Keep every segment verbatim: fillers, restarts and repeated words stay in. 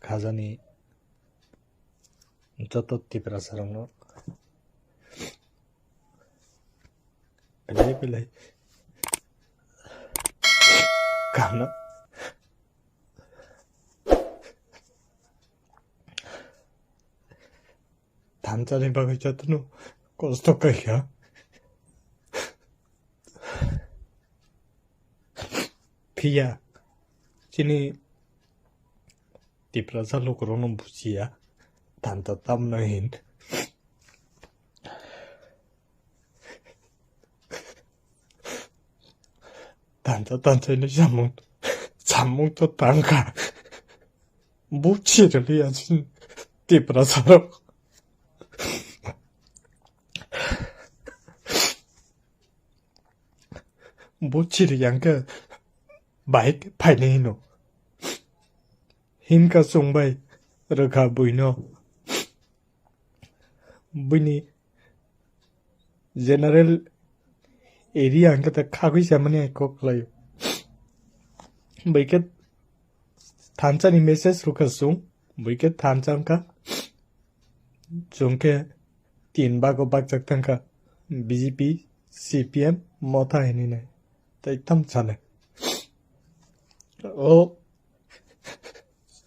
Hajani joto Tiprasa rokno belai belai kaham. Thansa ni bagwi jotono kosto khaikha. Phiya chini Tiprasa lukurokno bujiya, thansa tamno hin. Thansa thansa hino samung, samung to tangkha. Buji rwliya chini Tiprasa rok. Buji rwya hwnkhe bahai khe phainai hino. Himkha chwng bai rwkha buino. Buini general area hwnkhe ta khagwi chamani hai kok khlaio. Buikhe thansa ni message rwkha chwng, buikhe thansa wngkha. Chwng khe tin bago bakjak thangkha, B J P, C P M, Motha hinwi nai. Tai tam chale. O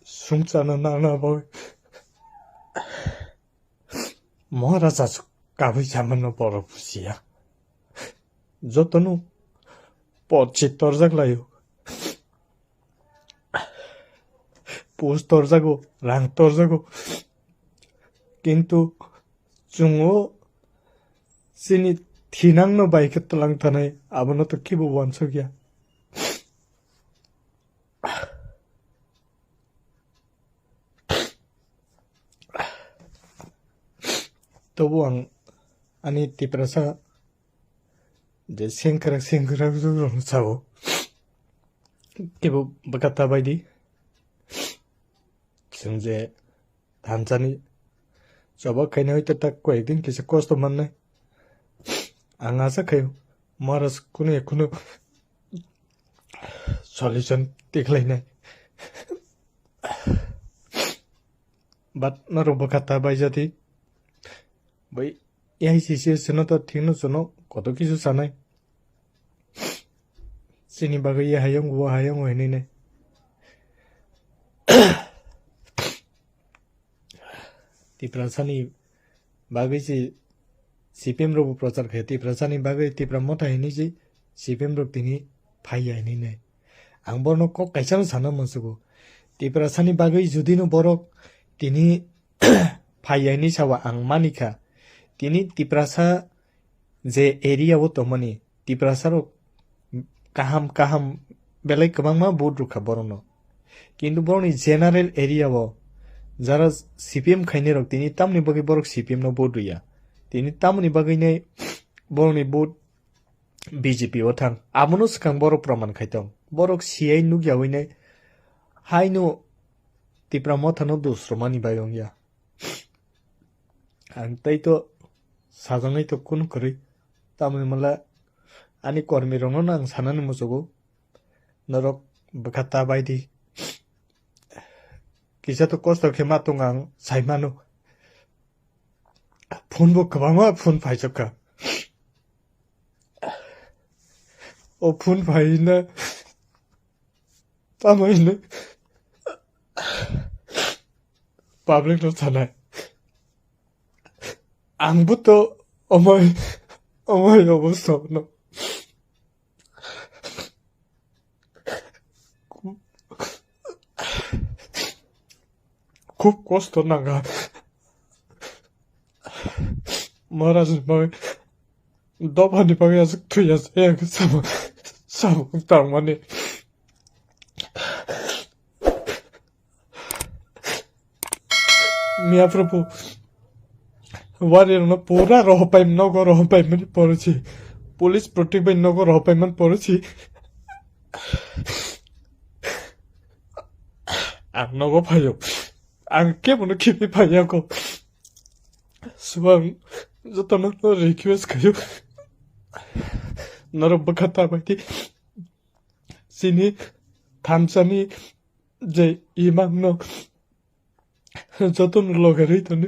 sungchano nangna bagwi Maharaja kabui chamano borok bujiya. Jotono porchi torjak laio. Post torjago, rang torjago. Kintu chwng o chini thinangno bai khe twlang tanai, abono to kibo uansukya. Tobo ang ani Tiprasa je sengkrak sengkrak rokno sao. Kibo bwkha ta bai di. Chwng je thansani choba khaina hoi ta tak koi din kisa kosto mannai. Ang asa khaio Maharaj kunu ya kunu solution tikhlainai. But norok bwkha ta bai jati. Bai A I C C S no to thikno chwngno koto kisu sanai. Chini bagwi ye hayung, wo hayung hinwi nai. Tiprasani bagwi si C P M rok bo prochar khe, Tiprasani bagwi Tipra Motha hinwi si C P M rok tini phaiya hinwi nai. Ang borno kok kaisa no sana musugo. Tiprasani bagwi judi no borok tini phaiya hinwi sawa ang manikha. Tini Tiprasa je area o tongmani Tiprasa rok kaham kaham belai kwbangma vote rwkha borokno. Kintu borokni general area o jara C P M khainai rok tini tamni bagwi borok C P M no vote rwya. Tini tamoni bagwi nai borokni vote B J P o thang. Abono swkang borok proman khai tong. Borok C I nukya hwinai haino Tipra Motha no dusromani bai wngya. Ang tei to sajagwi to kunu kwrwi. Tamoni mala ani kormi rokno no ang sanani muchugo. Norok bwkha ta bai di. Kisa to kosto khe ma tong ang sai mano. Phone bo kwbangma phone phaijak kha. O phone phai na tamo hino public no sanai. Ang bo to omoi omoi obo sokno. Khub kosto nanga. Maharaj ni bagwi, dophani bagwi aswk thwiya se, ang samung, samung tangmani. Miya Prabhu, wari rokno pura rohopai, nogo rohopai mani porosi. Police protect bai nogo rohopai man porosi. Ang nogo phaio. Ang kebono khibi phaiya ko. Subang jotono request khaio. Norok bwkha ta bai di. Chini thansani je imang no Jotono logarwi toni.